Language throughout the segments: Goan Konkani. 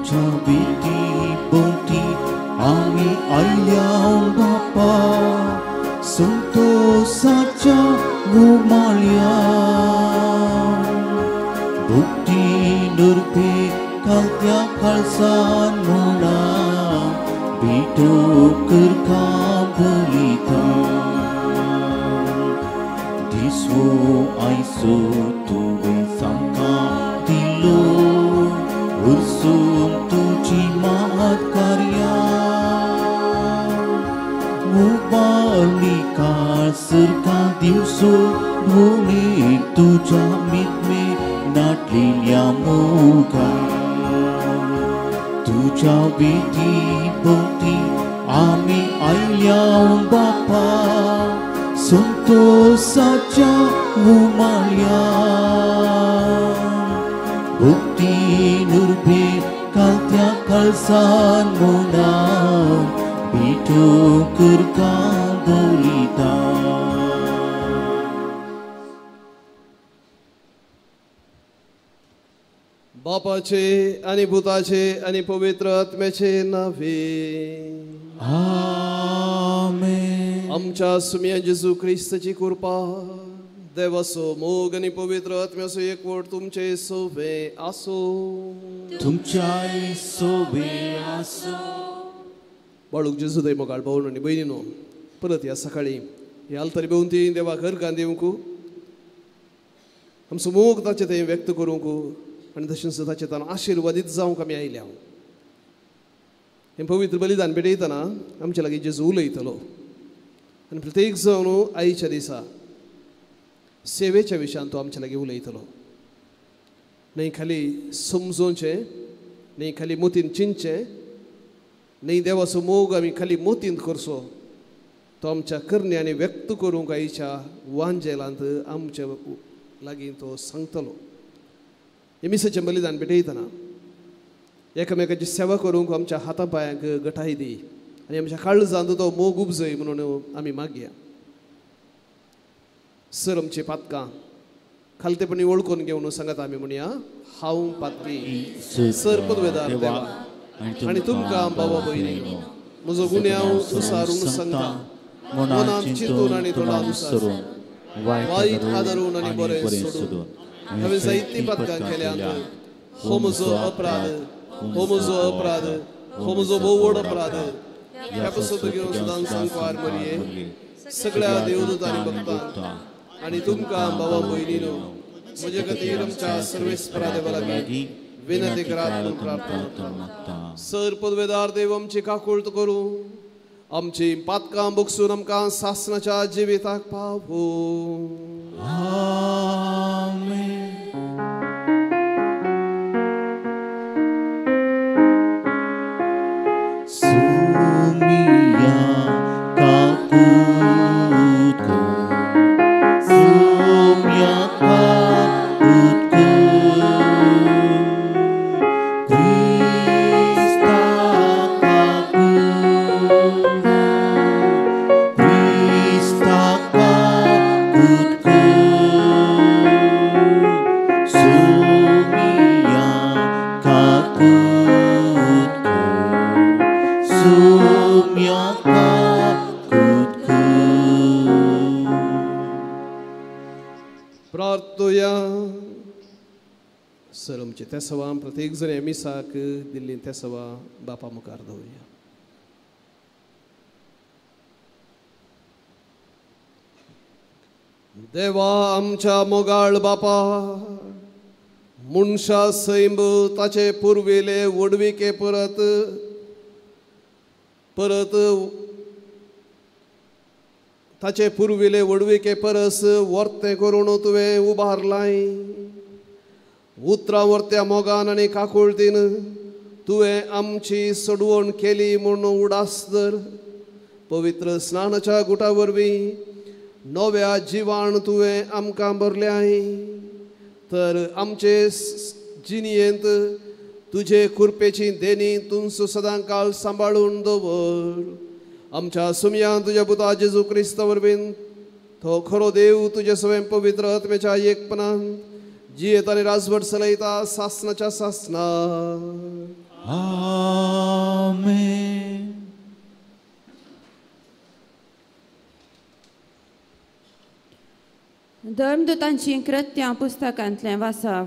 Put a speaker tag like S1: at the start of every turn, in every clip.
S1: तुझ्या बेटी भोंवती आमी आयल्या बापा संतोसाच्या उमाळ्या भक्ती नुरबे कालत्या काळसान म्हणा भेटो करका बलिता दिसवो आयसो तुवें सामकां दिलो उरसून तुजी महत् कार्यां उबारली काळ सरकां दिवसो भुमी तुज्या मितमे नाटलेल्या मोगान तुज्या बेटी भोंवती आमी आयल्या बापा संतोसाच्या उमाळ्या भक्ती नुरबे कालत्या काळसान म्हणा भेटो करका बलिता.
S2: बापाचे आणि भूताचे आणि पवित्र आत्म्याचे नावे
S1: आमेन.
S2: आमच्या सुम्या जेजू क्रिस्ताची कृपा, देवाचो मोग आणि पवित्र आत्म्याचो एकवट तुमचे सोबे आसो.
S1: तुमच्याय सोबे आसो.
S2: बाळूक जेजू दय मोगाळ भावन आनी भयणीनो, परत ह्या सकाळी ह्या आल्तारी भोंवती देवाक हरकान दिवंक, आमचो मोग ताचे थंय व्यक्त करूंक आनी तशेंच ताचे तान आशिर्वादीत जावंक आमी आयल्या. हें पवित्र बलिदान भेटयतना आमच्या लागीं जेजू उलयतलो आनी प्रत्येक जावन आयच्या दिसा सेवेच्या विशयान तो आमच्या लागीं उलयतलो. न्हय खाली समजोवचें, न्हय खाली मोतीन चिंतचें, न्हय देवाचो मोग आमी खाली मोतींत करचो, तो आमच्या करण्यांनी व्यक्त करूंक आयच्या वांजेलांत आमच्या लागीं तो सांगतलो. हें मिसाचें बलिदान भेटयतना एकामेकाची सेवा करूंक आमच्या हाता पांयांक गठाय दी आनी आमच्या काळजांत तो मोग उपजय म्हणून आमी मागया. सर आमची पातकां खालतेपणी वळखून घेवन सांगता आमी म्हणया, हांव पातकी सर पदवेदार देवा आनी तुमकां बाबा भयणी म्हजो गुन्यांव उसारून सांगता, मनांत चिंतून आनी तोंडान उसारून, वायट आदारून आनी बरें सोडून हांवें जायतीं पातकां केल्यांत. हो म्हजो अपराध, हो म्हजो अपराध, हो म्हजो भोव व्हड अपराध. ह्या पासत घेवन सदां सांकवार मरये सगळ्या देवदूतांनी भक्तांक आनी तुमकां भावा भयणीनो म्हजे खातीर आमच्या सर्वेस्परा देवा लागीं विनंती करात म्हूण प्रार्थना मागता. सर पदवेदार देव आमची काकूळत करूं, आमची पातकां भोगसून आमकां सासणाच्या जिविताक पावोवं.
S1: आमेन. सुमिया काकूत को, सुमिया काकूत को, क्रिस्ता काकूत को, क्रिस्ता काकूत को, सुमिया काकूत को, सुमिया काकूत को.
S2: प्रार्थुया. सर आमचे तेसवां प्रत्येक जण मिसाक दिल्ली तेसवां बापा मुखार दवरुया. देवा आमच्या मोगाळ बापा, मनशा सैम ताचे पुर्विले व्हडविके परत परत ताचे पुर्विले व्हडविके परस वर्तें करून तुवें उबारलाय. उतरां वर्त्या मोगान आनी काकुळतीन तुवें आमची सोडवण केली म्हूण उडास धर. पवित्र स्नानाच्या गुटा वरवीं नव्या जिवान तुवें आमकां भरल्याय. तर आमचे जिणयेंत तुजे कृपेची देणी तुमचो सदां काळ सांबाळून दवर. आमच्या सुमयान तुज्या पुता जेजू क्रिस्ता वरवीं तो खरो देव तुजे सवें पवित्र आत्म्याच्या एकपणान जियेता आनी राजवट चलयता सासणाच्या सासणाक.
S1: आमेन.
S3: धर्मदूतांचीं कृत्यां पुस्तकांतलें वाचप.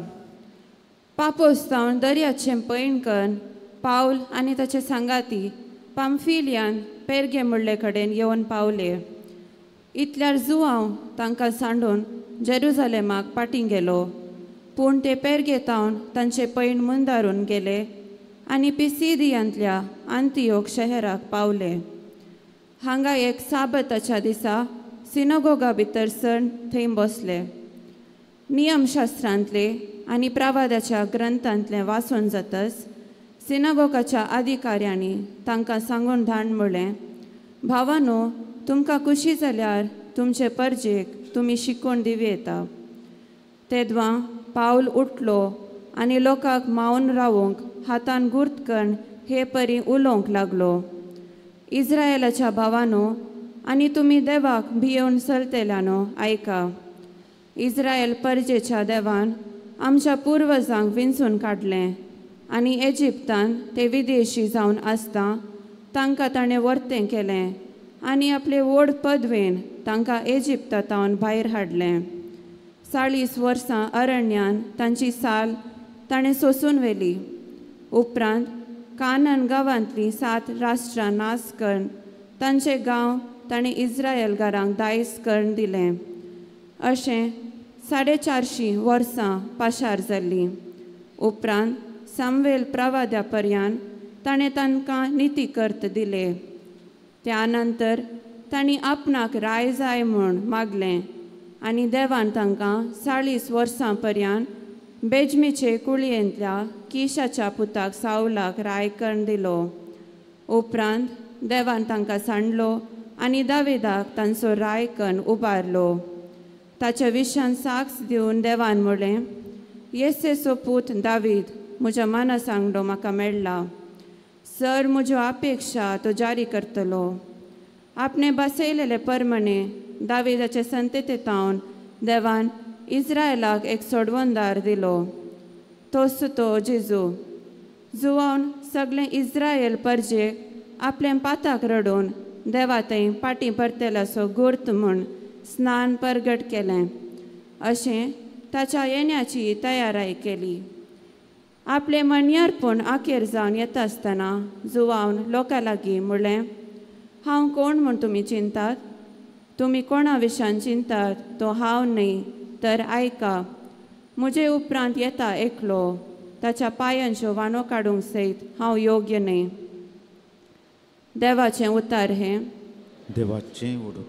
S3: पापोस जावन दर्याचें पैण करून पावल आनी ताचे सांगाती पाम्फिलियान पेरगे मुळ्ळे कडेन येवन पावले. इतल्यार जुवांव तांकां सांडून जेरुजलेमाक पाटीं गेलो. पूण ते पेरगे तावन तांचे पैण मुंदारून गेले आनी पिसिदियांतल्या आंतियोक शहराक पावले. हांगा एक साबताच्या दिसा सिनोगोगा भितर सण थंय बसले. नियमशास्त्रांतले आनी प्रवादाच्या ग्रंथांतलें वाचून जातच सिनागोगाच्या अधिकाऱ्यांनी तांकां सांगून धाड म्हणलें, भावानो, तुमकां खुशी जाल्यार तुमचे परजेक तुमी शिकोवन दिवं येता. तेदवां पावल उठलो आनी लोकांक मावन रावूंक हातान गुर्त करून हे परी उलोवंक लागलो, इस्रायलाच्या भावानो आनी तुमी देवाक भियेवन चलतेल्यानो आयका. इस्रायल परजेच्या देवान आमच्या पुर्वजांक विंचून काडलें आनी इजिप्तान ते विदेशी जावन आसता तांकां ताणें वर्तें केलें आनी आपले व्हड पदवेन तांकां इजिप्तांत भायर हाडलें. 40 वर्सां अरण्यान तांची साल ताणें सोसून व्हेली. उपरांत कानन गांवांतलीं 7 राष्ट्रां नाश करून तांचे गांव ताणें इस्रायलगारांक दायज करून दिलें. अशें 450 वर्सां पाशार जाल्लीं. उपरांत सामवेल प्रवाद्या पर्यान ताणें तांकां नितीकर्त दिले. त्या नंतर तांणी आपणाक राय जाय म्हूण मागलें आनी देवान तांकां 40 वर्सां पर्यान बेजमीचे कुळयेंतल्या किशाच्या पुताक सावलाक राय करून दिलो. उपरांत देवान तांकां सांडलो आनी दावेदाक तांचो राय करून उबारलो. ताच्या विशयान साक्ष दिवन देवान म्हणलें, येसेचो पूत दावीद म्हज्या मना सांगडो म्हाका मेळ्ळा. सर म्हज्यो अपेक्षा तो जारी करतलो. आपणे बसयलेले परमणे दावेदाचे संतते तावन देवान इस्रायलाक एक सोडवणदार दिलो, तोच तो जेजू. जुवान सगळें इस्रायल परजेक आपल्या पाताक रडून देवा थंय पाटी परतेल्याचो गुर्त म्हूण स्नान परगट केलें. अशें ताच्या येण्याची तयाराय केली. आपले मनयारपण आखेर जावन येता आसतना जुवावन लोकां लागीं म्हणलें, हांव कोण म्हूण तुमी चिंतात? तुमी कोणा विशयान चिंतात तो हांव न्हय, तर आयका, म्हजे उपरांत येता एकलो, ताच्या पांयांच्यो वानो काडूंक सयत हांव योग्य न्हय. देवाचें उतार हें.
S1: देवाचें उपकार.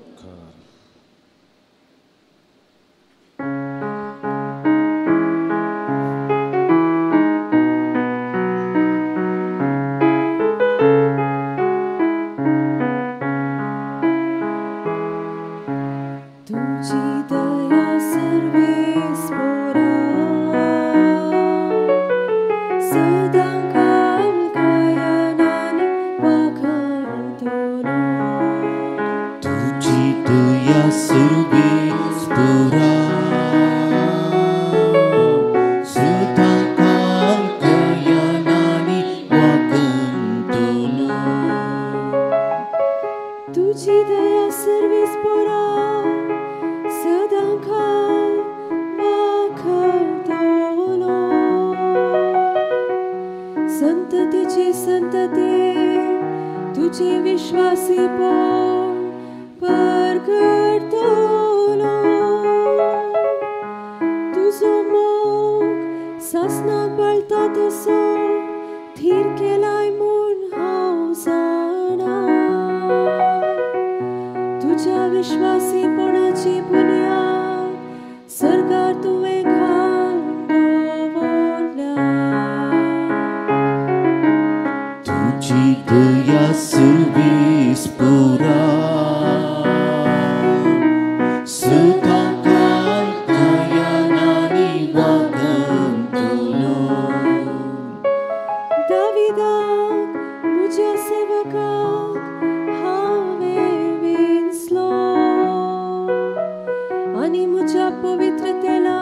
S4: पवित्र तेला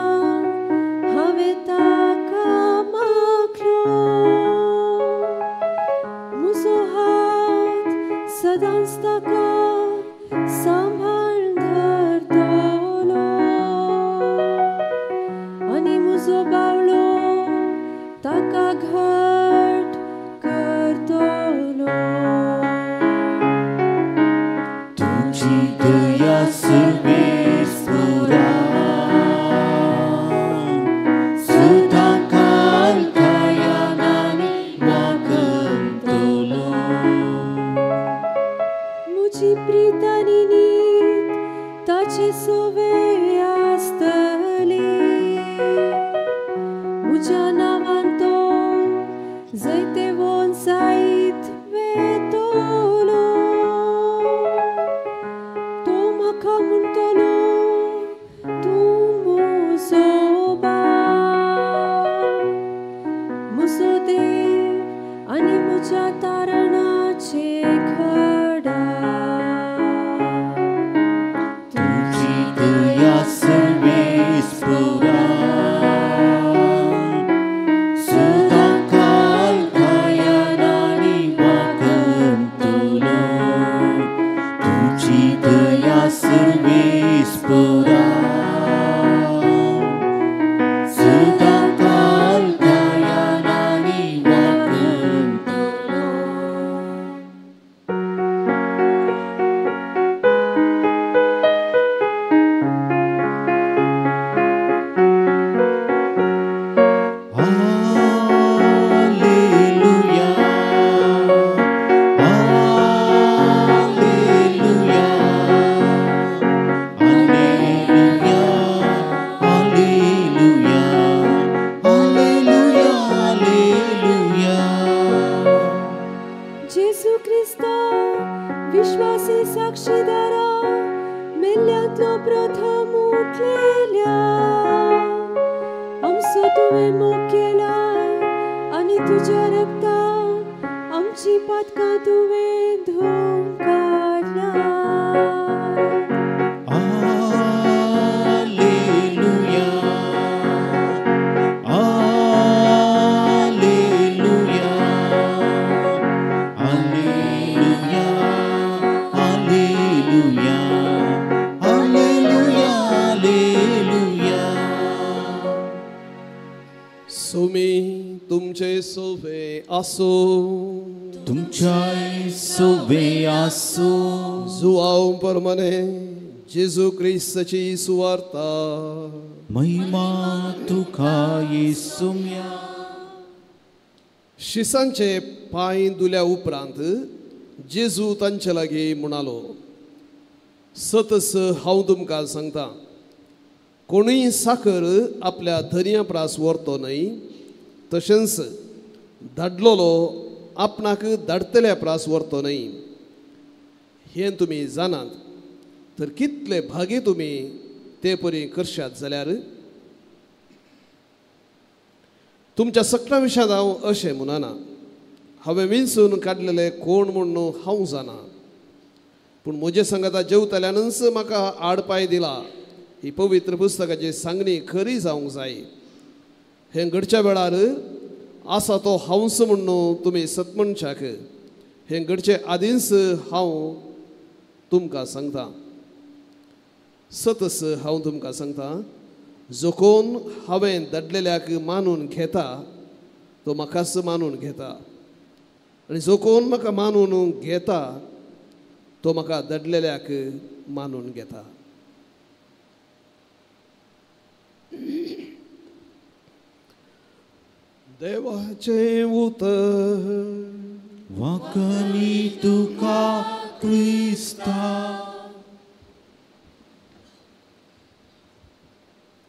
S4: हांवें ताका माखलो.
S3: तुजो बावलो ताका घट करतलो.
S1: तुजी दया सुरवेस पुरा सुदाकाल कायानानी वागतलो.
S3: म्हजी प्रीत आनी नीत ताचे सोवे आसतली. म्हज्या नांवान तो जैतेवंत जायत वेतलो. तो म्हाका म्हणटलो तूं म्हजो बाप, म्हजो देव आनी म्हज्या तारणाचें खडा.
S1: तुजी दया सुरवेस पुरा सुदाकाल कायानानी वागतलो. तुजी दया सुरवेस पुरा सुदाकाल कायानानी वागतलो. Alleluia, Alleluia, Alleluia, Alleluia, Alleluia, Alleluia.
S3: जेजू क्रिस्ता विश्वासी साक्षीदारा मेल्ल्यांतलो प्रथम उठलेल्या आमचो तुवें मोग केला आनी तुज्या रक्तान आमची पातकां तुवें धुवन काडल्या.
S1: Alleluia, Alleluia, Alleluia, Alleluia, Alleluia, Alleluia.
S2: Sumi तुमचे सोवे आसो.
S1: तुमच्याय सोवे आसो.
S2: जुआव परमने जेजू क्रिस्ताची सुवार्ता.
S1: महिमा तुका येसुम्या.
S2: शिसांचे पांय धुल्या उपरांत जेजू तांचे लागीं म्हणालो, सतस हांव तुमकां सांगता, कोणूय साकर आपल्या धनया प्रास व्हरतो न्हय, तशेंच धाडलेलो आपणाक धाडटल्या प्रास व्हरतो न्हय. हें तुमी जाणात तर कितले भागी तुमी ते परी करशात जाल्यार. तुमच्या सगळ्या विशयांत हांव अशें म्हणना, हांवें विंचून काडलेले कोण म्हूण हांव जाणा, पूण म्हजे सांगाता जेवतल्यानूच म्हाका आडपाय दिला. ही पवित्र पुस्तकाची सांगणी खरी जावंक जाय. हें घडच्या वेळार आसा तो हांवस म्हूण तुमी सतमनशाक, हें घडचे आदींच हांव तुमकां सांगता. सतस हांव तुमकां सांगता, जो कोण हांवें धाडलेल्याक मानून घेता तो म्हाकाच मानून घेता, आनी जो कोण म्हाका मानून घेता तो म्हाका धाडलेल्याक मानून घेता. देवाचें उतर.
S1: वाकनी तुका क्रिस्ता.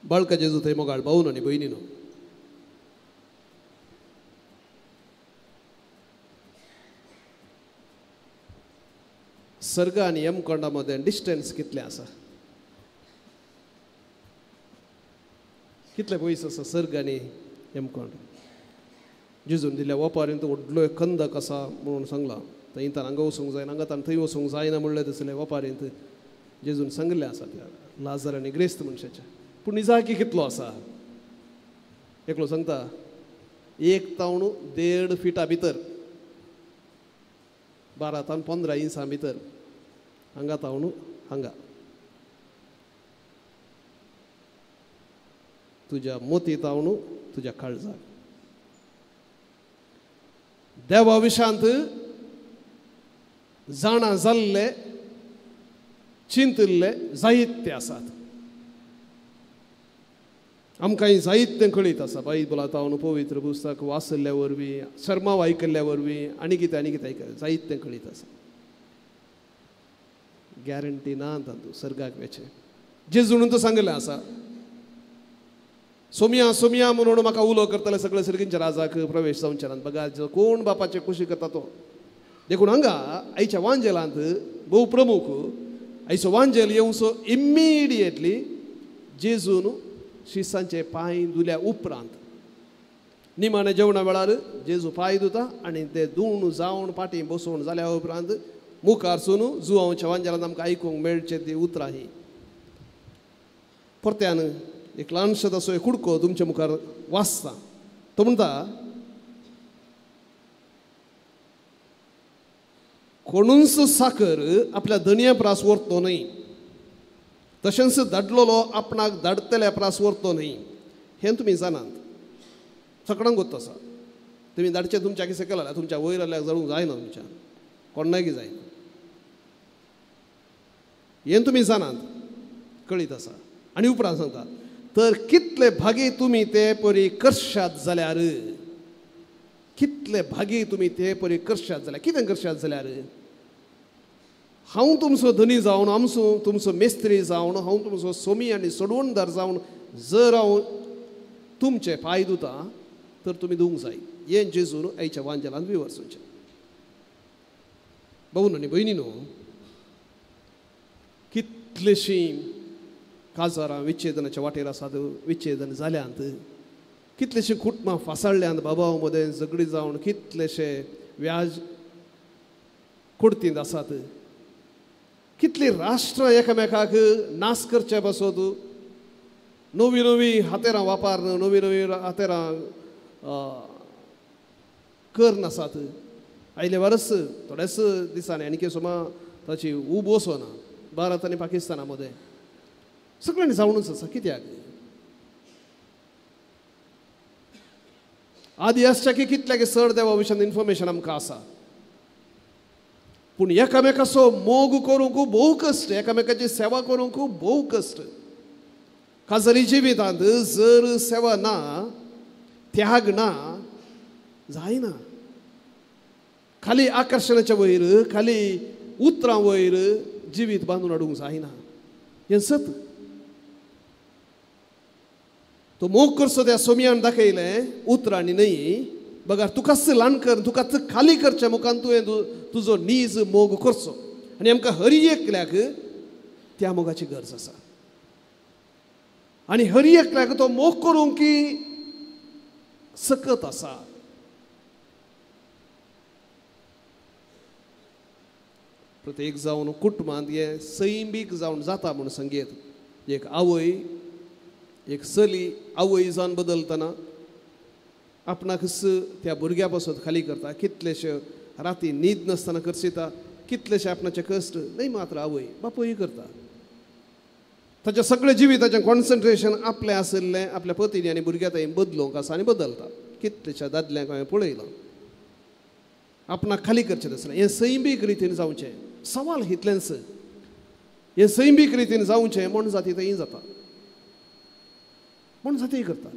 S2: बाळका जेजू थंय मोगाळ भाऊन आनी भयणीनो, सर्ग आनी यमकोंडा मदें डिस्टन्स कितलें आसा? कितले पयस आसा सर्ग आनी यमकोंड? जेजून दिल्या वपारींत व्हडलो एक खंदक आसा म्हणून सांगलां. थंय हांगा वचूंक जायना, हांगा थंय वचूंक जायना म्हणलें तसलें वपारींत जेजून सांगिल्लें आसा त्या लाजर आनी ग्रेस्त मनशाच्या. पूण निजाकी कितलो आसा? एकलो सांगता 1 तावण 1.5 फिटा भितर, 12 तावन 15 इंचां भितर, हांगा तावण हांगा. तुज्या मोती तावन तुज्या काळजाक. देवा विशांत जाणा जाल्ले चिंतिल्ले जायते आसात. आमकां जायतें कळीत आसा बायबलांत तावन पवित्र पुस्तक वाचिल्ल्या वरवीं, सर्माव आयकल्ल्या वरवीं आनी कितें आनी कितें आयकल्लें जायतें कळीत आसा. गॅरंटी ना तातूंत सर्गाक वेचें. जेजून तो सांगिल्लें आसा, सोमिया सोमिया म्हणून म्हाका उलो करतले सगळे सर्गींच्या राजाक प्रवेश जावचे ना, बघा कोण बापाचे खुशी करता तो. देखून हांगा आयच्या वांजेलांत भोव प्रमुख आयचो वांजेल येवचो इमिडिएटली जेजून शिसांचे पांय धुल्या उपरांत निमाणे जेवणा वेळार जेजू पांय धुता आनी ते धुवन जावन पाटी बसोवन जाल्या उपरांत मुखार सून जुवांच्या वांजेलांत आमकां आयकूंक मेळचे ती उतरां ही. परत्यान एक ल्हानसो तसो एक कुडको तुमच्या मुखार वाचता. तो म्हणटा, कोणूच साकर आपल्या धनया प्रास व्हरतो न्हय, तशेंच धाडलेलो आपणाक धाडटल्या प्रास व्हरतो न्हय. हें तुमी जाणात, सगळ्यांक गोत्त आसा. तुमी धाडचें तुमच्या कितें केलां जाल्यार तुमच्या वयर जाल्यार जळूंक जायना, तुमच्या कोणाकय जायना. हें तुमी जाणात, कळीत आसा. आनी उपरांत सांगता, तर कितले भागी तुमी ते परी करशात जाल्यार, कितले भागी तुमी ते परी करशात जाल्यार. कितें करशात जाल्यार? हांव तुमचो धनी जावन, आमचो तुमचो मेस्त्री जावन, हांव तुमचो सोमी आनी सोडवणदार जावन जर हांव तुमचे पांय धुता तर तुमी धुवंक जाय. हें जेजून आयच्या वांजेलांत विवर्सुचें. भाऊ आनी भयणीनो, कितलेशीं काजारां विच्छेदनाच्या वाटेर आसात, विच्छेदन जाल्यांत. कितलेशीं कुटुंबां फासाळ्ळ्यांत, बाबा मदें झगडी जावन कितलेशे व्याज कुडतींत आसात. कितलीं राष्ट्रां एकामेकाक नाश करचे पासत नवी नवी हातेरां वापर, नवी नवी हातेरां करून आसात. आयले वरस थोड्याच दिसांनी आनी सुमार ताची उब वचना भारत आनी पाकिस्ताना मदें सगळ्यांनी जावनूच आसा. कित्याक आदी आसच्या की कितल्याक चड देवा विशयान इन्फॉर्मेशन आमकां आसा, पूण एकामेकाचो मोग करूंक भोव कश्ट, एकामेकाची सेवा करूंक भोव कश्ट. काजरी जिवितांत जर सेवा ना, त्याग ना, जायना. खाली आकर्शणाच्या वयर, खाली उतरां वयर जिवीत बांदून हाडूंक जायना. हें सत. तो मोग करचो त्या सोमयान दाखयलें उतरांनी न्हय, बगर तुकाच ल्हान कर, तुकाच खाली करच्या मुखान तुवें तुजो नीज मोग करचो. आनी आमकां हर एकल्याक त्या मोगाची गरज आसा. आनी हर एकल्याक तो मोग करूंक की सकत आसा. प्रत्येक जावन कुटुंबांत हें सैमीक जावन जाता म्हूण संगीत. एक आवय, एक चली आवय जावन बदलतना आपणाकच त्या भुरग्या पासत खाली करता. कितलेशे राती न्हीद नासतना करसिता, कितलेशे आपणाचे कश्ट न्हय मात्र आवय बापूय करता. ताच्या सगळें जिविताचें कॉन्सन्ट्रेशन आपलें आशिल्लें आपल्या पतीनी आनी भुरग्या थंय बदलूंक आसा आनी बदलता. कितलेशा दादल्यांक हांवें पळयलां आपणाक खाली करचें आसलें. हें सैमीक रितीन जावचें सवाल इतलेंच. हें सैमीक रितीन जावचें म्हूण जाती थंय जाता, म्हूण जातीय करतात.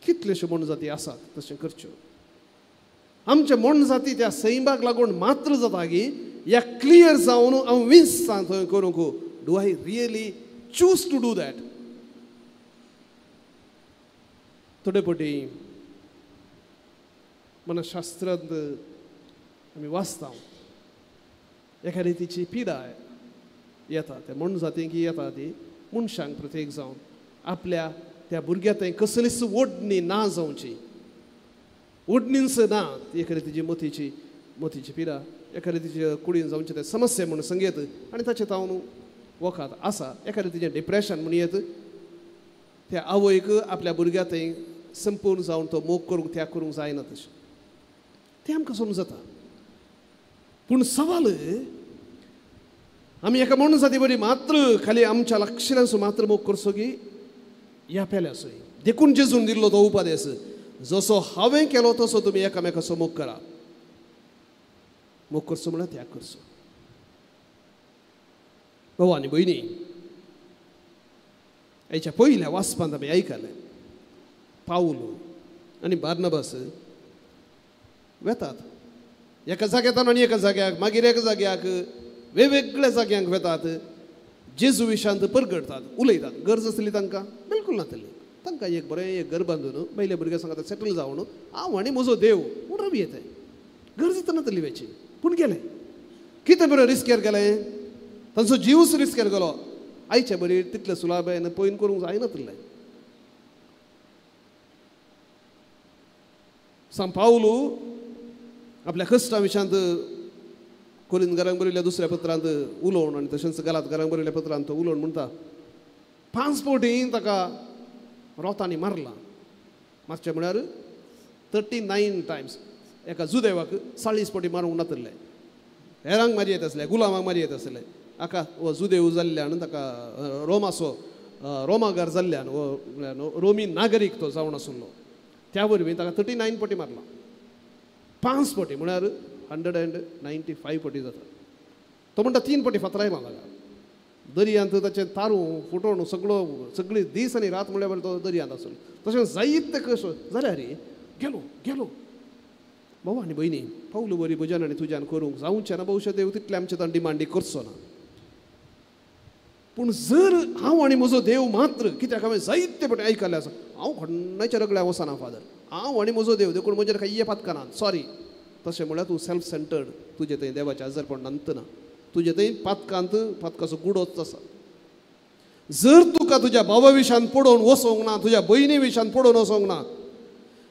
S2: कितलेश्यो मोनजाती आसात तशें करच्यो. आमचे मोनजाती त्या सैमाक लागून मात्र जाता की या क्लियर जावन हांव विंचता थंय करूंक. Do I really choose to do that? थोडे पटी मनशास्त्रांत आमी वाचता एका रितीची पिडा येता त्या मोनजातींक येता ती मनशांक प्रत्येक जावन आपल्या त्या भुरग्या थंय कसलीच ओडणी ना जावची, ओडणीच ना. एका रितीची मोतीची मोतीची पिरा, एका रितीचे कुडीन जावचे ते समस्या म्हूण संगीत आनी ताचें तावन वखद आसा. एका रितीचें डिप्रेशन म्हूण येत त्या आवयक आपल्या भुरग्या थंय संपूर्ण जावन तो मोग करूंक त्याग करूंक जायना तशें तें आमकां समजता. पूण सवाल आमी एका मोनजाती बरी मात्र खाली आमच्या लक्षणांचो मात्र मोग करचो की ह्या पेल्यासोय. देखून जेजून दिल्लो तो उपदेस, जसो हांवें केलो तसो तुमी एकामेकाचो मोग करा. मोग करचो म्हळ्यार त्याग करचो. भाव आनी भयणी, आयच्या पयल्या वाचपांत आमी आयकलें पावलो आनी बार्नबास वेतात एका जाग्यान आनी एका जाग्याक, मागीर एका जाग्याक, वेगवेगळ्या जाग्यांक वेतात, जेजू विशांत परगडटात, उलयतात. गरज आसली तांकां? बिलकूल नासली. तांकां एक बरें एक घर बांदून बायले भुरग्यां सांगता सेटल जावन हांव आनी म्हजो देव म्हूण रावी येता. गरज नासली वेची, पूण गेले. कितें बरें रिस्केर गेलें, तांचो जीवच रिस्केर गेलो. आयचे बरी तितले सुलाबेन पयन करूंक जायनातलें. सांत पावलू आपल्या कश्टा विशांत कोरिंत घरांक बरयल्ल्या दुसऱ्या पत्रांत उलोवन आनी तशेंच गालात घरांक बरयल्ल्या पत्रांत तो उलोवन म्हणटा, 5 फावटी ताका रोतांनी मारला. मारचें म्हळ्यार 39 टायम्स. एका जुदेवाक 40 फावटी मारूंक नातलें. हेरांक मारी येत आसले, गुलामाक मारी येत आसले. हाका हो जुदेव जाल्ल्यान ताका रोमाचो रोमागार जाल्ल्यान हो रोमी नागरीक तो जावन आसलो, त्या वरवीं ताका 39 फावटी मारला. 5 फावटी म्हळ्यार 195 फावटी जाता. तो म्हणटा 3 फावटी फातरायला ताका दर्यांत, ताचें तारूं फुटोवन सगळो सगळी दीस आनी रात म्हळ्यार तो दर्यांत आसलो. तशें जायते कशें जाल्यार गेलो गेलो. भाव आनी भयणी, पावलू बरी भजन आनी तुज्यान करूंक जावचें ना, भविश्य देव तितलें आमचे ताण डिमांडी करचो ना. पूण जर हांव आनी म्हजो देव मात्र, कित्याक हांवें जायते फावटी आयकल्लें आसा, हांव कोणाच्या रगड्या वचना फादर, हांव आनी म्हजो देव, देखून म्हजेर कांय पातकां सॉरी. तशें म्हळ्यार तूं सेल्फ सेंटर्ड, तुजें थंय देवाचें आजारपण नांतना, तुजें थंय पातकांत पातकाचो गुडोच आसा. जर तुका तुज्या भावा विशान पडोवन वचोंक ना, तुज्या भयणी विशान पडोवन वचोंक ना,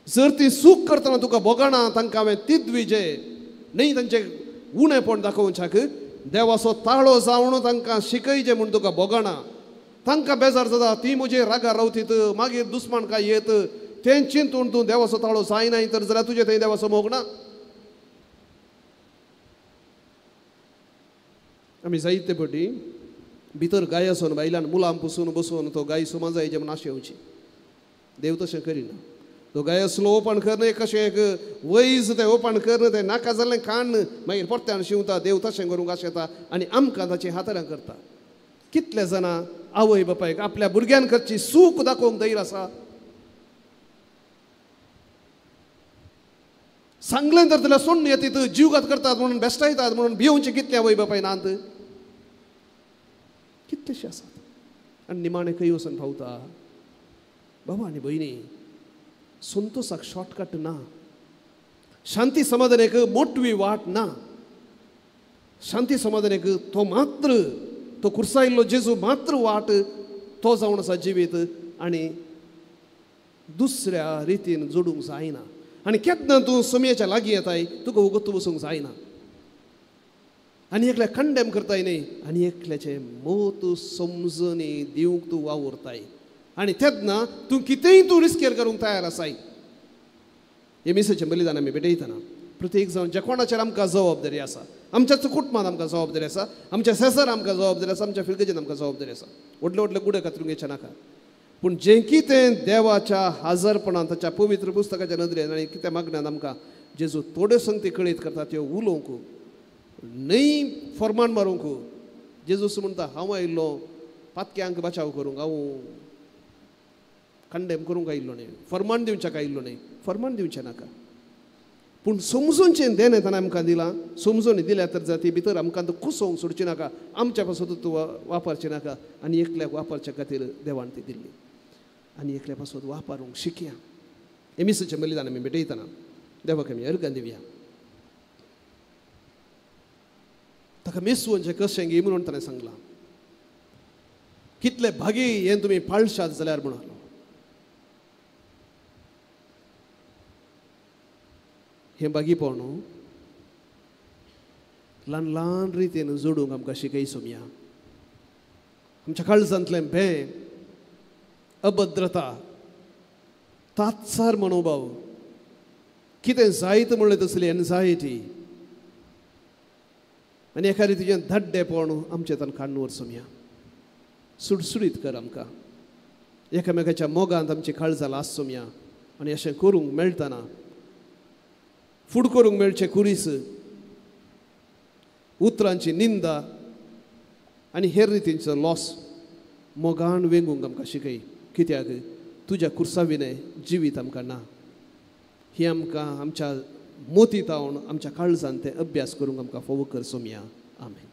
S2: जर ती चूक करतना तुका भोगना, तांकां हांवें तिद्विजे न्ही तांचें उणेपण दाखोवच्याक देवाचो ताळो जावन तांकां शिकयचें म्हूण तुका भोगना, तांकां बेजार जाता, ती म्हजे रागार रावतीत, मागीर दुस्मान काय येत, तें चिंतून तूं देवाचो ताळो जायना तर जाल्यार तुजें थंय देवाचो मोग ना. आमी जायते फावटी भितर गाय आसून बायलान मुलां पुसून बसून तो गाय सुमा जायचे म्हूण आशें येवची. देव तशें करिना. तो गाय आसलो ओपन करन एक कशें एक वैज तें ओपन करन तें नाका जाल्लें काण्ण मागीर परत्यान शिंवता. देव तशें करूंक आशेता आनी आमकां ताचीं हाताळां करता. कितले जाणां आवय बापायक आपल्या भुरग्यान करची सूख दाखोवंक धैर्य आसा? सांगलें तर जाल्यार सोडून येतीत, जीवघात करतात म्हणून बेश्टायतात म्हणून भिवचे कितले आवय बापाय नात, कितलेशे आसात. आनी निमाणें खंय वचून पावता? बाबा आनी भयणी, संतोषाक शॉर्टकट ना, शांती समाधानेक मोटवी वाट ना. शांती समाधानेक तो मात्र, तो कुर्सायल्लो जेजू मात्र वाट, तो जावन आसा जिवीत आनी दुसऱ्या रितीन जोडूंक जायना. आनी केन्ना तूं सोमयेच्या लागीं येताय तुका उगत बसूंक जायना आनी एकल्या कंडेम करताय न्ही, आनी एकल्याचें मोत समजणी दिवंक तूं वावुरताय आनी तेन्ना तूं कितेंय तूं रिस्केर करूंक तयार आसाय. हे मिसेचें बलिदान आमी भेटयतना प्रत्येक जावन ज्या कोणाचेर आमकां जबाबदारी आसा, आमच्याच कुटुंबान आमकां जबाबदारी आसा, आमच्या सेसर आमकां जबाबदारी आसा, आमच्या फिरगजेन आमकां जबाबदारी आसा. व्हडले व्हडले गुडे कातरूंक येचें नाका, पूण जें कितें देवाच्या हाजरपणान ताच्या पवित्र पुस्तकाच्या नदरेन आनी कितें मागण्यान आमकां जेजू थोड्यो संगती कळीत करता त्यो उलोवंक न्हय, फॉर्मान मारूंक. जेजूस म्हणटा हांव आयिल्लो पातक्यांक बचाव करूंक, हांव कंडेम करूंक आयिल्लो न्हय, फॉर्मान दिवच्याक आयिल्लो न्हय. फॉर्मान दिवचें नाका, पूण समजूनचें देणें ताणें आमकां दिलां. समजून दिल्या तर जाती भितर आमकां तो कुसोवंक सोडची नाका, आमच्या पासून तूं वापरचें नाका आनी एकल्याक वापरच्या खातीर देवान ती दिल्ली आनी एकल्या पासून वापरूंक शिकया. हे मिसाचें बलिदान आमी भेटयतना देवाक आमी अर्गां दिवया. ताका मेसवनचें कशें गी म्हणून ताणें सांगलां, कितले भागी हें तुमी पाळशात जाल्यार म्हणालो. हें भागीपण ल्हान ल्हान रितीन जोडूंक आमकां शिकय सोमया. आमच्या काळजांतलें भें, अभद्रता, तात्सार मनोभाव, कितें जायत म्हणलें तसली एन्झायटी आनी एका रितीचें धाड्डेपण आमचें तान काडून व्हर सोमया. सुडसुडीत कर आमकां, एकामेकाच्या मोगांत आमची काळजां आसुया आनी अशें करूंक मेळटना फूड करूंक मेळचें कुरीस उतरांची निंदा आनी हेर रितींचो लॉस मोगान वेंगूंक आमकां शिकय. कित्याक तुज्या कुर्सा विणें जिवीत आमकां ना. ही आमकां आमच्या मोती तावन आमच्या काळजान ते अभ्यास करूंक आमकां फावो कर सोमया. आमेन.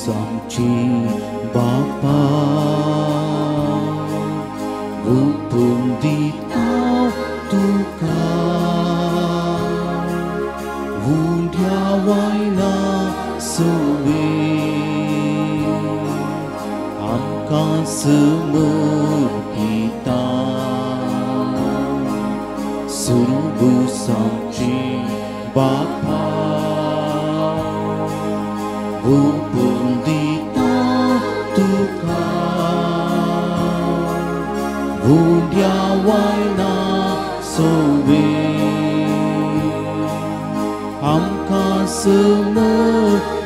S1: आमची बापा गुपून दिता तुका उंड्या वयला सुवे आमकां समर्पिता. सुरबूस आमची बापा गुपून दिता तुका उंड्या वयला सोवे आमकां समर्पिता.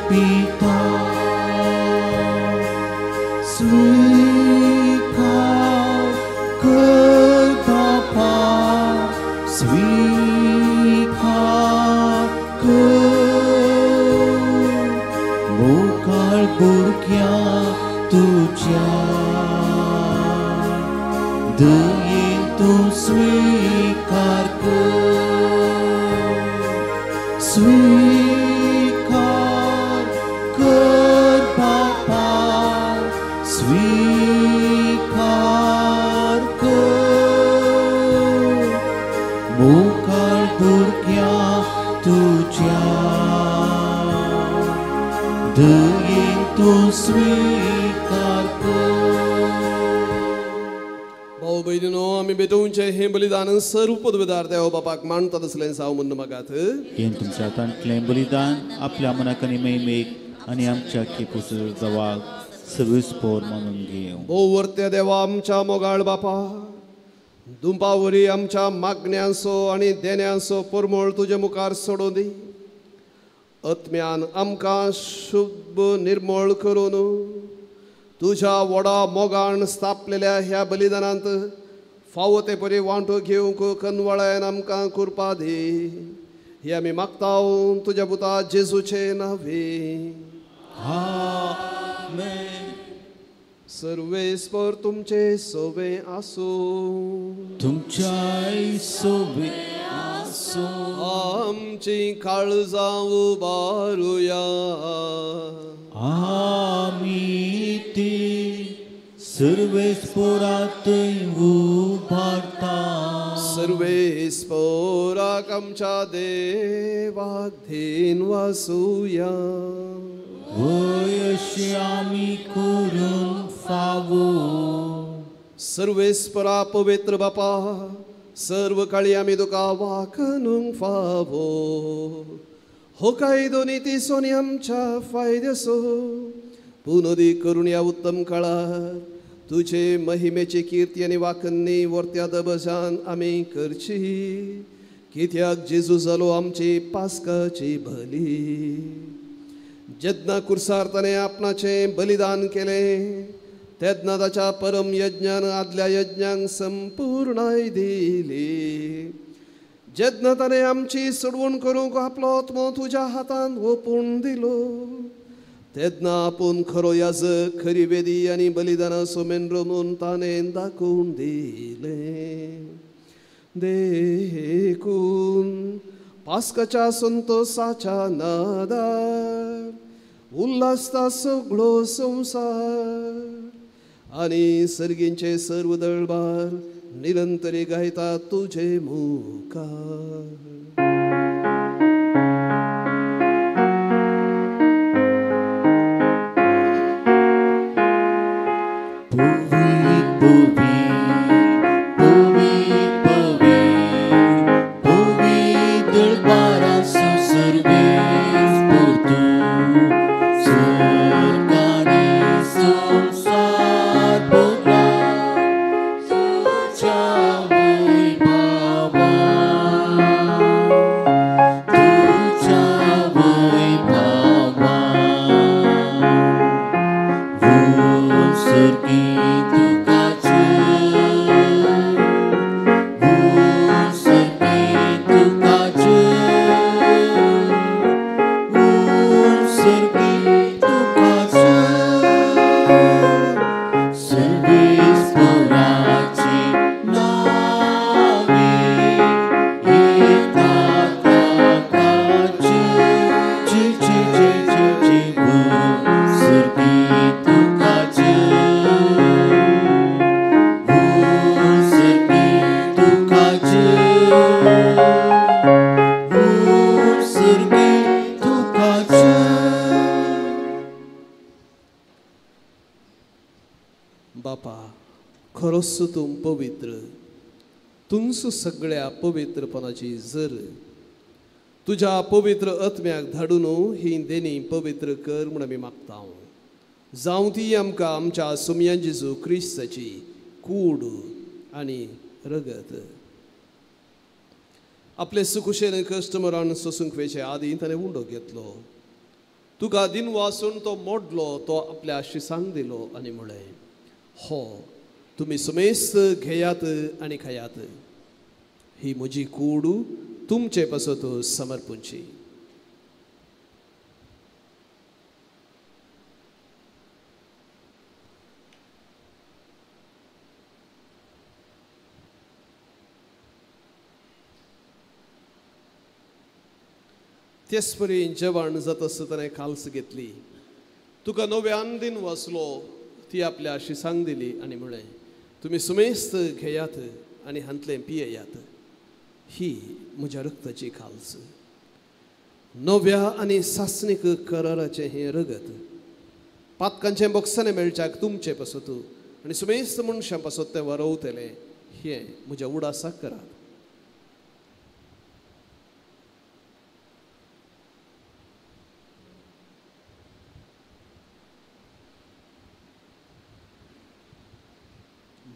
S1: स्वीकार कर बापा स्वीकार कर मोगाळ भुरग्या तुज्या दयेन तूं स्वीकार कर स्वीकार कर बापा स्वीकार कर मोगाळ भुरग्या तुज्या दयेन तूं स्वीकार कर.
S2: भाऊ भयणीनो आमी भेटोवचें हें बलिदान सर्व पदवेदार देव बापाक मानता तसलें जावं म्हूण मागात.
S1: हें तुमच्या हातांतलें बलिदान आपल्या मनाक आनी महिमेक आनी आमच्या केपूस जवाक सवीस पोर मानून घेवं.
S2: भोव वर्त्या देवा आमच्या मोगाळ बापा दुंपावरी आमच्या मागण्यांचो आनी देण्यांचो परमळ तुजे मुखार सोडून दी. आत्म्यान आमकां शुभ निर्मळ करून तुज्या व्हडा मोगान स्थापलेल्या ह्या बलिदानांत फावो ते परी वांटो घेवंक कनवळायन आमकां कृपा दी. ही आमी मागता तुज्या पुता जेजूचे नांवे.
S1: आमेन.
S2: सर्वेस्पर तुमचे सोवे आसूं.
S1: तुमच्याय सोवे आसूं.
S2: आमची काळजां उबारुया.
S1: आमी ती सर्वेस्परात उबारता.
S2: सर्वेस्पराक आमच्या देवाक धीन वासुया.
S1: वय अशी आमी करूंक फावो.
S2: सर्वेस्परा पवित्र बापा सर्व काळी आमी तुका वाखणूंक फावो. हो कायदो नीती सोनी आमच्या फायद्याचो पुनदी करून ह्या उत्तम काळार तुझे महिमेची कीर्ती आनी वाखणी वर्त्या दबजान आमी करची. कित्याक जेजू जालो आमची पास्काची बली. जेन्ना कुर्सार ताणें आपणाचें बलिदान केलें तेन्ना ताच्या परम यज्ञान आदल्या यज्ञांक संपूर्णाय दिली. जेन्ना ताणें आमची सोडवण करूंक आपलो आत्मो तुज्या हातांत ओपून दिलो तेन्ना आपूण खरो याजक खरी वेदी आनी बलिदानां सोमेंद्र म्हूण ताणें दाखोवन दिलें. देखून पास्काच्या संतोसाच्या नादार उल्हासता सगळो संवसार आनी सर्गींचे सर्व दळबार निरंतरी गायता तुझे मुखार.
S1: पवित्र दळबारा सुसर्वेस पोर्तू. सर्गी तुका जय, सर्गी तुका जय, सर्गी तुका जय. सर्वेस्पराची नावे येता ताका जय, जय जय जय जय जय, सर्गी तुका जय, सर्गी तुका जय, सर्गी तुका जय.
S2: बापा, खरोच तूं पवित्र, तुंच सगळ्या पवित्रपणाची जर. तुज्या पवित्र आत्म्याक धाडून ही देणी पवित्र कर म्हूण आमी मागता. जावं ती आमकां आमच्या सोमयान जेजू क्रिस्ताची कूड आनी रगत. आपले सुकुशेन कस्टमरान सोसूंक वेचे आदीं ताणें उंडो घेतलो, तुका दिन वासून तो मोडलो, तो आपल्या शिसांक दिलो आनी म्हळें, हो तुमी सुमेस्त घेयात आनी खायात, ही म्हजी कूड तुमचे पासत समर्पूंची. तेच परी जेवण जाता आसतना काल्स घेतली, तुका नव्यान दिन वाचलो, ती आपल्या शिसांक दिली आनी म्हळें, तुमी सुमेस्त घेयात आनी हांतलें पियेयात, ही म्हज्या रक्ताची काल्स, नव्या आनी सासणीक कराराचें हें रगत, पातकांचें बोक्सांनी मेळच्याक तुमचे पासत आनी सुमेस्त मनशां पासत तें वरवतलें, हें म्हज्या उडासाक करात.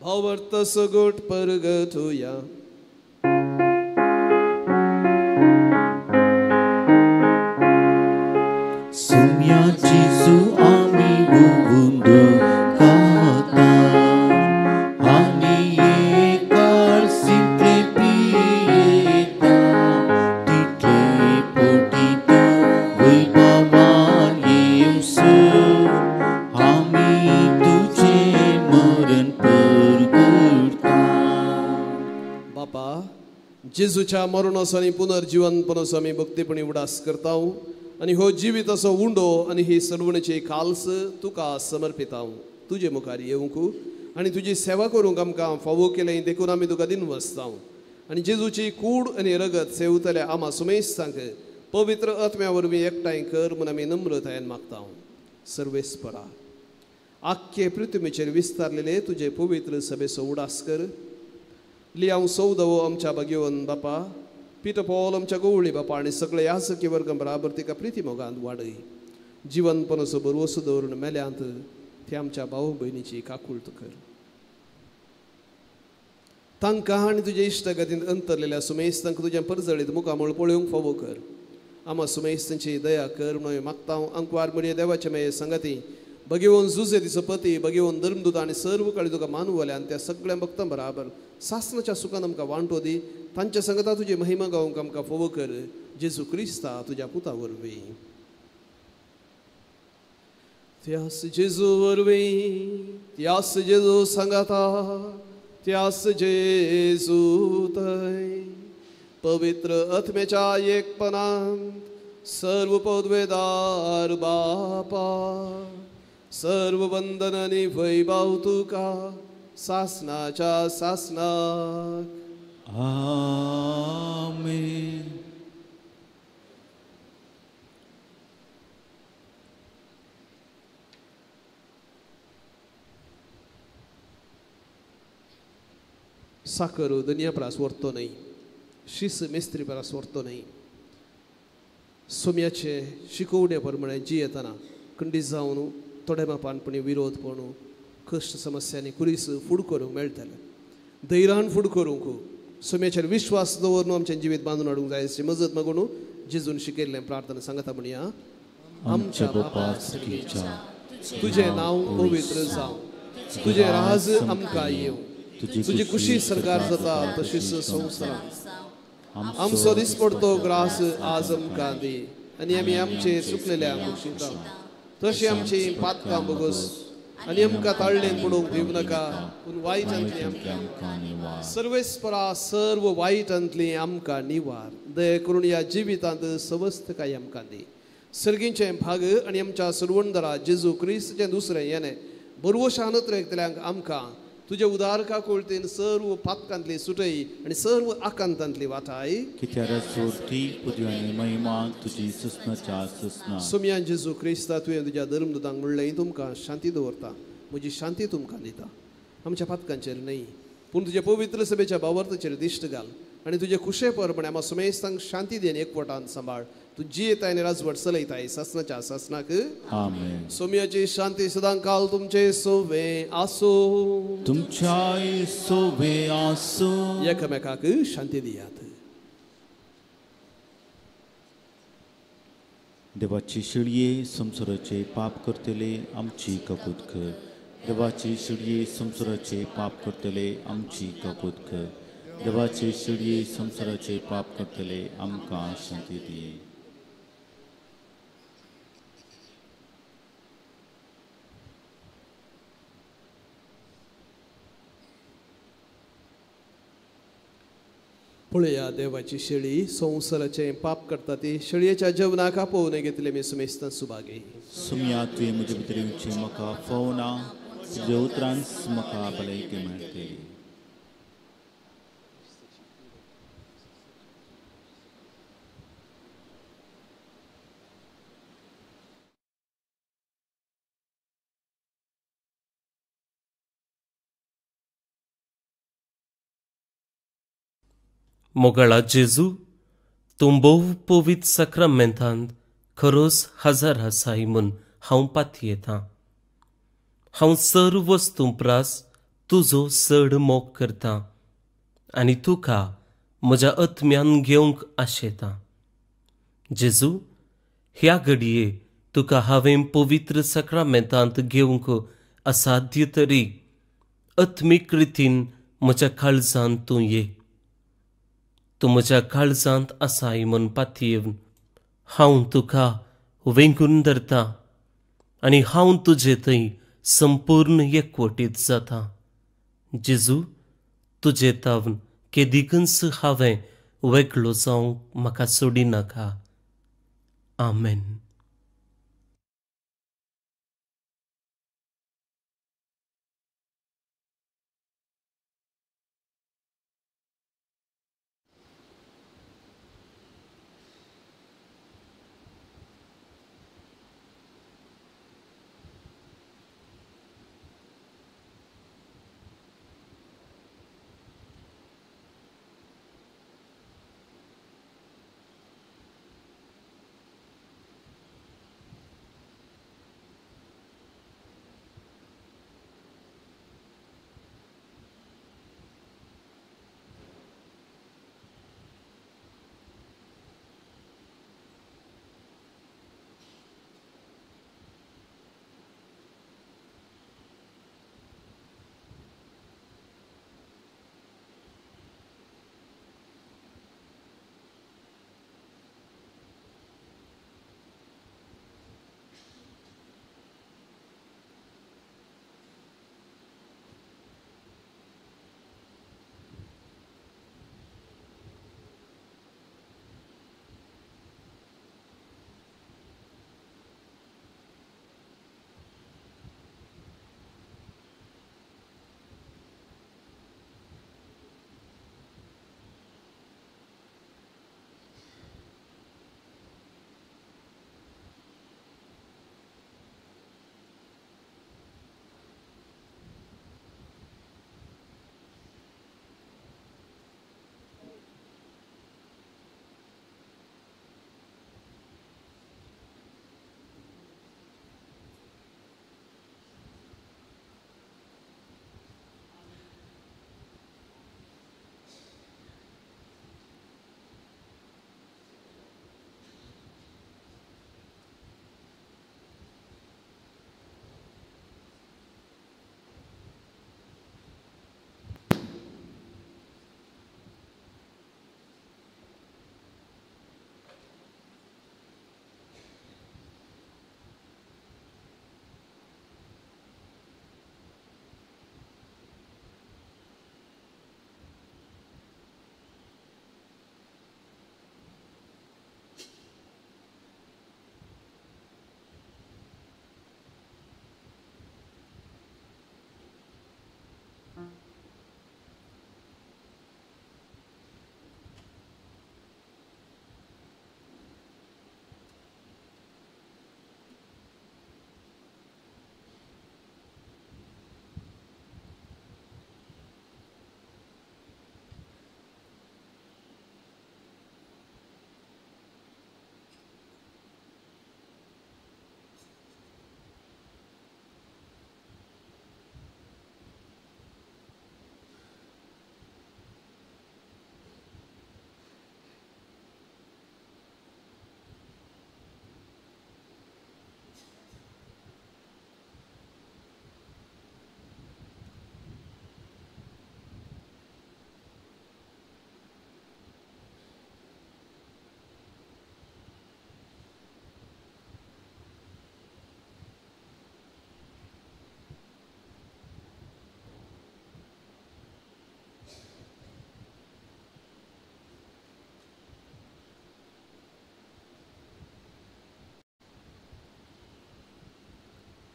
S2: भावार्थ सगोट परगतुया.
S1: सुम्या जेजू आमी उंदो खाता, आनी एकाळ सिंतले पियेता, तितले पोटी तूं वैभवान येवसर आमी तुजें मरण परगटता.
S2: बापा, जेजूच्या मरणाचो आनी पुनर्जिवनपणाचो आमी भक्तीपणी उडास करता आनी हो जिविताचो उंडो आनी ही सलवणेची काल्स तुका समर्पिता. तुजे मुखार येवंक आनी तुजी सेवा करूंक आमकां फावो केलें देखून आमी तुका दिनवसता. आनी जेजूची कूड आनी रगत सेवतल्या आमा सुमेस्तांक पवित्र आत्म्या वरवीं एकठांय कर म्हूण आमी नम्रतायेन मागता. सर्वेस्परा, आख्खे पृथ्वीचेर विस्तारलेले तुजे पवित्र सभेचो उडास कर. लियांव सौदवो आमच्या भाग्यवन बापा, पिटो पॉल आमच्या गोवळी बापा आनी सगळे यासकी वर्ग बराबर तिका प्रिती मोगांत वाडय. जिवनपणाचो भरवसो दवरून मेल्यांत ते आमच्या भाव भयणीची काकूळत कर. तांकां आनी तुजे इश्टागतींत अंतरलेल्या सुमेस्तांक तुज्या परजळीत मुखामळ पळोवंक फावो कर. आमा सुमेस्तांची दया कर म्हणून मागता. अंकवार मुरये देवाचे मेये संगती भगेवन जुजे तिचो पती, भगेवन धर्मदूत आनी सर्व काळी तुका मानवले आनी त्या सगळ्या भक्तां बराबर सासनाच्या सुखान आमकां वांटो दी. तांच्या संगता तुजी महिमा गावंक आमकां फावो कर, जेजू क्रिस्ता तुज्या पुता वरवीं. त्यास जेजू वरवीं, त्यास जेजू सांगाता, त्यास जेजू थंय पवित्र आत्म्याच्या एकपणांत सर्व पदवेदार बापा, सर्व वंदन आनी वैभव तुका सासनाच्या सासनाक.
S1: आमेन.
S2: साखर दनया परास व्हरतो न्हय, शीस मेस्त्री परास व्हरतो न्हय. सोम्याचे शिकोवणे प्रमाणे जियेतना खंडीत जावन थोडे मापानपणी विरोध पणू कश्ट समस्यांनी कुरीस फूड करूंक मेळटलें. धैर्यान फूड करूंक सोम्याचेर विश्वास दवरून आमचें जिवीत बांदून हाडूंक जाय अशी मजत मागून जेजून शिकयल्लें प्रार्थना सांगता म्हणया.
S1: आमच्या बापा सर्गेच्या,
S2: तुजें नांव पवित्र जावं, तुजें राज आमकां येवं, तुजी कुशी सरकार जाता तशीच संवसारांत. आमचो दिसपडतो ग्रास आज आमकां दी आनी आमी आमचे चुकलेल्या बक्षिता तशें आमची पातकां बोगस आनी आमकां ताळ्ळेन पडोवंक दिवं नाका, पूण वायटांतली आमकां सर्वेस्परा सर्व वायटांतली आमकां निवार. दया करून ह्या जिवितांत सवस्तकाय आमकां दी. सर्गींचें भाग आनी आमच्या सर्वंदरा जेजू क्रिस्ताचें दुसरें येणें बरवशान एकतल्यांक आमकां तुजे उदार काकुळतीन सर्व पातकांतली सुटय आनी सर्व आकांतांतली वाटाय.
S1: कित्याक सोडटी पदवी आनी महिमा तुजी सुसनाच्या सुसना.
S2: सोमया जेजू क्रिस्ता, तुवें तुज्या धर्मदूतांक म्हणलें तुमकां शांती दवरता, म्हजी शांती तुमकां दिता. आमच्या पातकांचेर न्हय पूण तुज्या पवित्र सभेच्या बावर्ताचेर दिश्ट घाल आनी तुजे खुशे प्रमाणे आमकां सुमेस्तांक शांती दी आनी एकवटान सांबाळ. तूं जियेताय आनी राजवट चलयताय सासनाच्या सासनाक.
S1: आमेन.
S2: सोमयाची शांती सदां काल तुमचे सोवे आसूं,
S1: तुमच्याय सोवे आसूं.
S2: एकामेकाक शांती दियात.
S1: देवाची शिळये संवसाराचे पाप करतले आमची कबूत कर. देवाची शिळये संवसाराचे पाप करतले आमची कबूत कर. देवाचे शिळये संवसाराचे पाप करतले आमकां शांती दी.
S2: पळया देवाची शेळी संवसाराचें पाप करता ती शेळयेच्या जेवणाक आपोवन घेतले मी सुमेस्तां सुभागी.
S1: सुमया तुवें म्हजे भितर येवचें म्हाका फावना, तुज्या उतरांच म्हाका भलायकी मेळटली.
S4: मोगाळा जेजू, तूं भोव पवित्र साक्रामेंतांत खरोच हजर आसाय म्हूण हांव पातयेतां. हांव सर्व वस्तूं प्रास तुजो चड मोग करतां आनी तुका म्हज्या आत्म्यान घेवंक आशेतां. जेजू, ह्या घडये तुका हांवें पवित्र साक्रामेंतांत घेवंक असाध्य तरी आत्मीक रितीन म्हज्या काळजांत तूं ये. तूं म्हज्या काळजांत आसाय म्हूण पातयेवन हांव तुका वेंगून धरतां आनी हांव तुजे थंय संपूर्ण एकवटीत जाता. जेजू, तुजे तावन केदिकूच हांवें वेगळो जावंक म्हाका सोडिनाका. आमेन.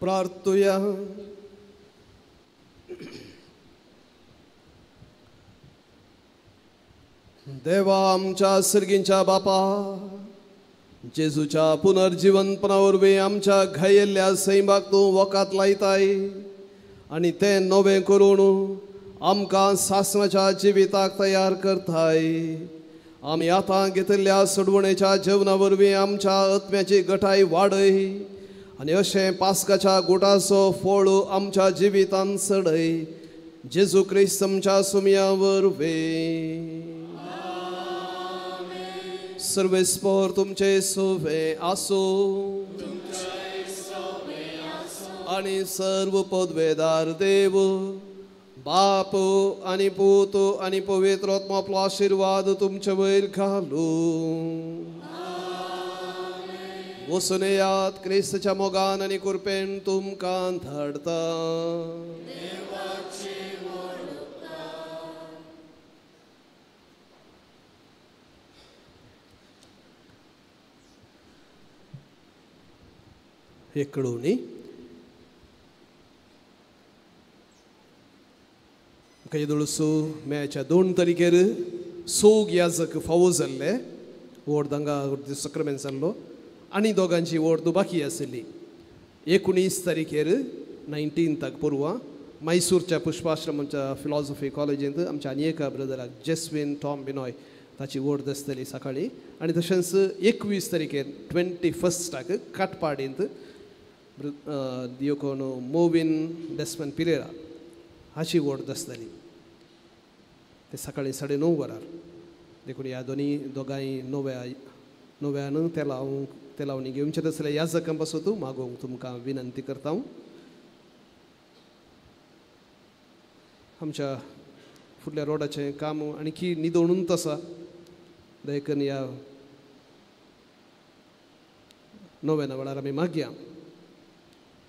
S2: प्रार्थुया. देवा आमच्या सर्गींच्या बापा, जेजूच्या पुनर्जीवनपणा वरवीं आमच्या घायेल्ल्या सैमाक तूं वकात लायताय आनी तें नवें करून आमकां सासणाच्या जिविताक तयार करताय. आमी आतां घेतिल्ल्या सोडवणेच्या जेवणा वरवीं आमच्या आत्म्याची गटाय वाडय आनी अशें पास्काच्या गुटाचो फळ आमच्या जिवितान चडय. जेजू क्रिस्त आमच्या सुमया वरवीं. सर्वेस्पोर तुमचे सोवे आसो आनी सर्व पदवेदार देव बाप आनी पूत आनी पवित्र आत्मो आपलो आशिर्वाद तुमचे वयर घालू. वचून येयात, क्रिस्ताच्या मोगान आनी कृपेन तुमकां धाडता. एक कळोवणी येदोळसो मेच्या 2 तारखेर सोग याजक फावो जाल्ले वोड दांगा सक्रमेंत जाल्लो आनी दोगांची वोड बाकी आशिल्ली. 19 तारखेर 19ताक पोरवा मैसूरच्या पुष्पाश्रमाच्या फिलॉसॉफी कॉलेजींत आमच्या आनी एका ब्रदराक जेस्विन टॉम बिनॉय ताची वोड आसतली सकाळी. आनी तशेंच 21 तारखेर 21 काटपाडींत दियोकोन मोविन डेस्मन पिरेरा हाची वोड आसतली ते सकाळी 9:30 वरार. देखून ह्या दोनी दोगांय नव्यान तेलावणी घेवचें आसल्यार ह्या जकां पासून मागोवंक तुमकां विनंती करता. आमच्या फुडल्या रोडाचें काम आणखी निदोणूच आसा. देखून ह्या नव्याना वेळार आमी मागया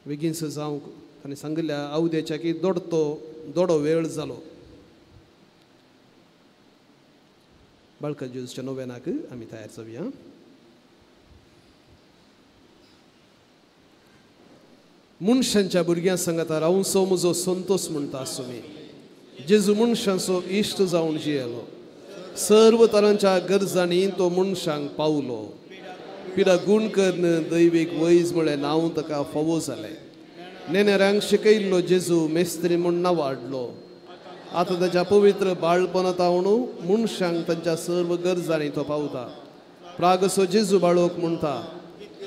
S2: बेगीनसो जावंक. आनी सांगिल्ल्या आवद्याच्या की दोडो वेळ जालो. बाळका जेजूच्या नव्यानाक आमी तयार जावया. मनशांच्या भुरग्यां सांगता रावंचो म्हजो संतोष म्हणटा आसुमी. जेजू मनशांचो इश्ट जावन जियेलो. सर्व तरांच्या गरजांनी तो मनशांक पावलो. पिडा गूण करून दैवीक वैज म्हळ्ळें नांव ताका फावो जालें. नेनेऱ्यांक शिकयल्लो जेजू मेस्त्री म्हूण नांवाडलो. आतां ताच्या पवित्र बाळपणा तावन मनशांक तांच्या सर्व गरजांनी तो पावता. प्रागसो जेजू बाळोक म्हणटा,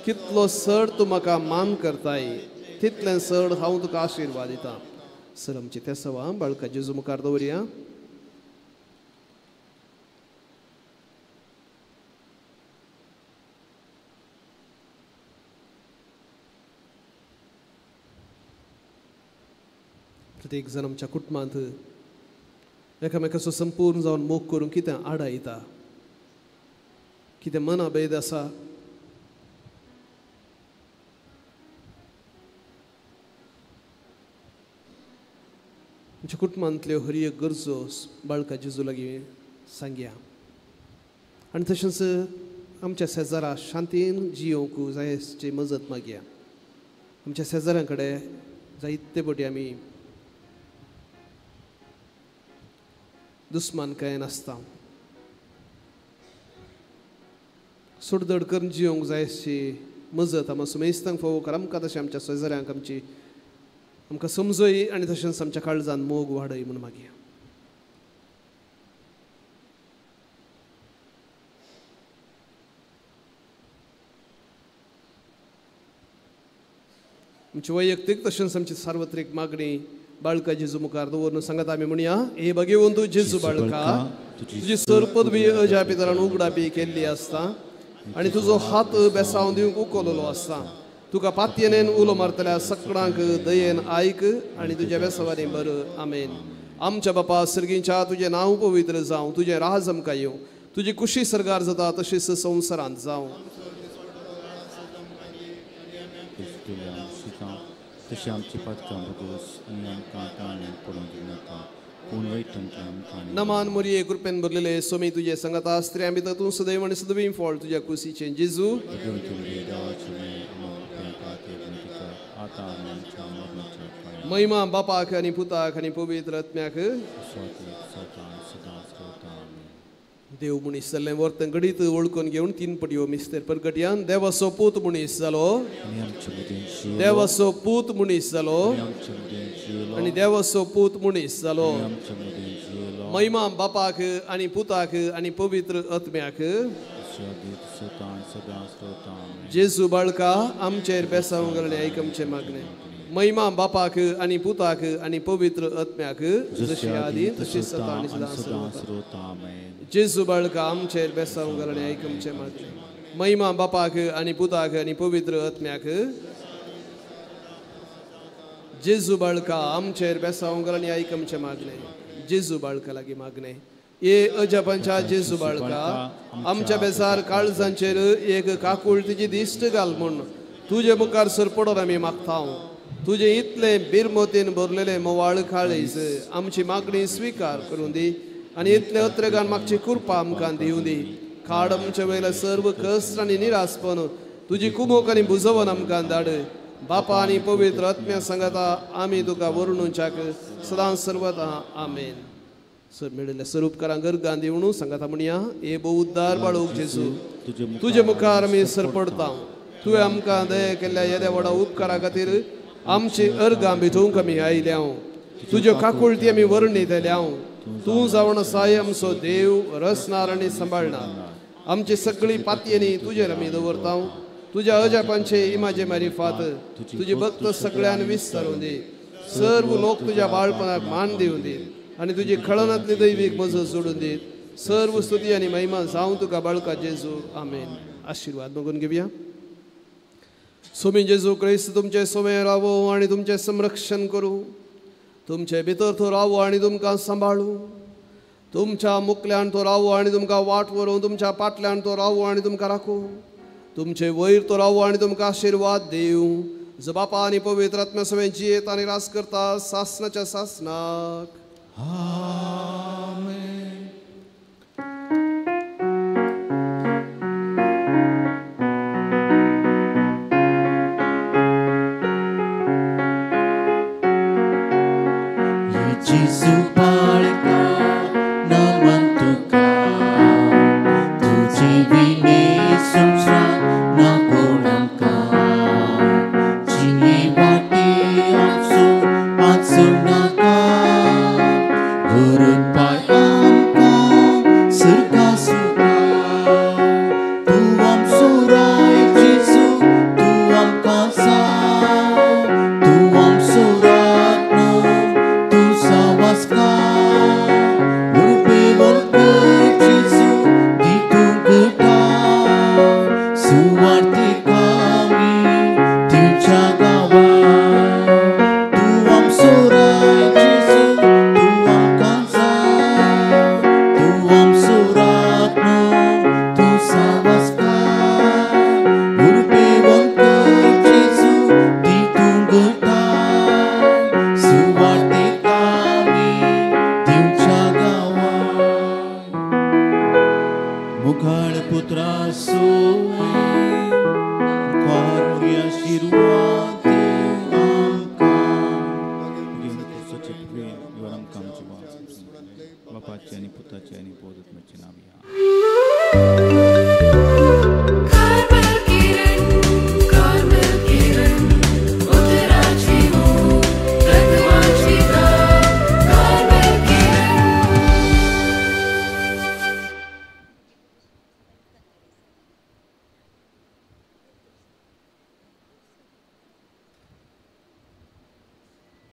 S2: कितलो चड तूं म्हाका मान करताय तितलें चड हांव तुका आशिर्वाद दितां. सर आमची ते सवा बाळका जेजू मुखार दवरया. प्रत्येक जण आमच्या कुटुंबांत एकामेकाचो संपूर्ण जावन मोग करूंक कितें आडायता, कितें मनाभेद आसा, आमच्या कुटुंबांतल्यो हर एक गरजो बाळका जेजू लागीं सांगया. आनी तशेंच आमच्या शेजारा शांतीन जियोवंक जायची मजत मागया. आमच्या शेजाऱ्यां कडेन जायते पटी आमी दुस्मानकायेन आसता. सोडदड करून जियोवंक जाय अशी मजत आमकां सुमेस्तांक फावो कर. आमकां तशें आमच्या शेजाऱ्यांक आमची आमकां समजय आनी तशेंच आमच्या काळजान मोग वाडय म्हूण मागया. आमची वैयक्तीक तशेंच आमची सार्वत्रीक मागणी बाळका जेजू मुखार दवरून सांगता आमी म्हणया. हे भगेवन तूं जेजू बाळका, तुजी सर पदवी अजापितरान उगडापी केल्ली आसता आनी तुजो हात बेसावन दिवंक उखललो आसता. तुका पातयेन उलो मारतल्या सकडांक दयेन आयक आनी तुज्या बेसावानी बर. आमेन. आमच्या बापा सर्गींच्या, तुजें नांव पवित्र जावं, तुजें राज आमकां येवं, तुजी कुशी सरगार जाता तशीच संवसारांत जावं.
S1: तशें आमची पातकां भोगोस आनी आमकां ताणें पडूंक दिनाका, पूण वयतांतल्यान आमकां.
S2: नमान मोरये, कृपेन भरलेले सोमी तुजे संगता, स्त्रियां भितर तूं सदैव आनी सदैव फळ तुज्या कुशीचें जेजू.
S1: आतां आनी आमच्या मरणाच्या काळार.
S2: महिमा बापाक आनी पुताक आनी पवित्र आत्म्याक. देव मनीस जाल्लें वर्तन घडीत वळखून घेवन तीन पटयो मिस्तेर परगटयान देवाचो पूत मनीस जालो, देवाचो पूत मनीस जालो आनी देवाचो पूत मनीस जालो. महिमा बापाक आनी पुताक आनी पवित्र आत्म्याक. जेजू बाळका आमचेर बेसांव घालणे आयक आमचें मागणें. महिमा बापाक आनी पुताक आनी पवित्र आत्म्याक, जशी आदी तशी सदां आनी सदां सर्वदा. जेजू बाळका आमचेर बेसांव घालणे आयक आमचें मागणें. महिमा बापाक आनी पुताक आनी पवित्र आत्म्याक. जेजू बाळका आमचेर बेसांव घालणे आयक आमचें मागणें. जेजू बाळका लागीं मागणें. ये अजापांच्या जेजू बाळका आमच्या बेसार काळजांचेर एक काकुळतीची दिश्ट घाल म्हूण तुजे मुखार सरपडोन आमी मागता. तुजें इतलें बिरमोतीन भरलेलें मोवाळ काळीज आमची मागणी स्विकार करूं दी आनी इतले अत्रेगान मागची कृपा आमकां दिवं दी. काड आमचे वयले सर्व कश्ट आनी निरासपण तुजी कुमोक आनी बुजोवन आमकां धाड. बापा आनी पवित्र आत्म्या सांगता आमी तुका वर्णुच्याक सदां सर्वदा. आमेन. सर मेळिल्ल्या स्वरूपकारां गर्गान दिवणू सांगता म्हणया. हे भोव उद्दार बाळूक जेजू तुजे मुखार आमी सरपडता. तुवें आमकां दया केल्ल्या येद्या व्हडा उपकारा खातीर आमची अर्गां भितूंक आमी आयल्या. तुज्यो काकुळटी आमी वर्णितल्या. तूं जावन साय आमचो देव रसणार आनी सांबाळणार. आमची सगळी पातयेनी तुजेर आमी दवरता. तुज्या अजापांचे इमाजे मारिफात तुजी भक्त सगळ्यान विस्तारून दी. सर्व लोक तुज्या बाळपणाक मान दिवन दी आनी तुजी खळनांतली दैवीक मजत जोडून दीत. सर्व स्तुती आनी महिमा जावं तुका बाळका जेजू. आमेन. आशिर्वाद मागून घेवया. सोमी जेजू क्रिस्त तुमचे सोमे रावो आनी तुमचें संरक्षण करूं. तुमचे भितर तो रावो आनी तुमकां सांबाळूं. तुमच्या मुखल्यान तो रावो आनी तुमकां वाट व्हरूं. तुमच्या पाटल्यान तो रावो आनी तुमकां राखूं. तुमचे वयर तो रावो आनी तुमकां आशिर्वाद दिवं. जो बापा आनी पवित्र आत्म्या सवें जियेत आनी रास करता सासनाच्या सासनाक.
S1: आमेन. जेजू बाळका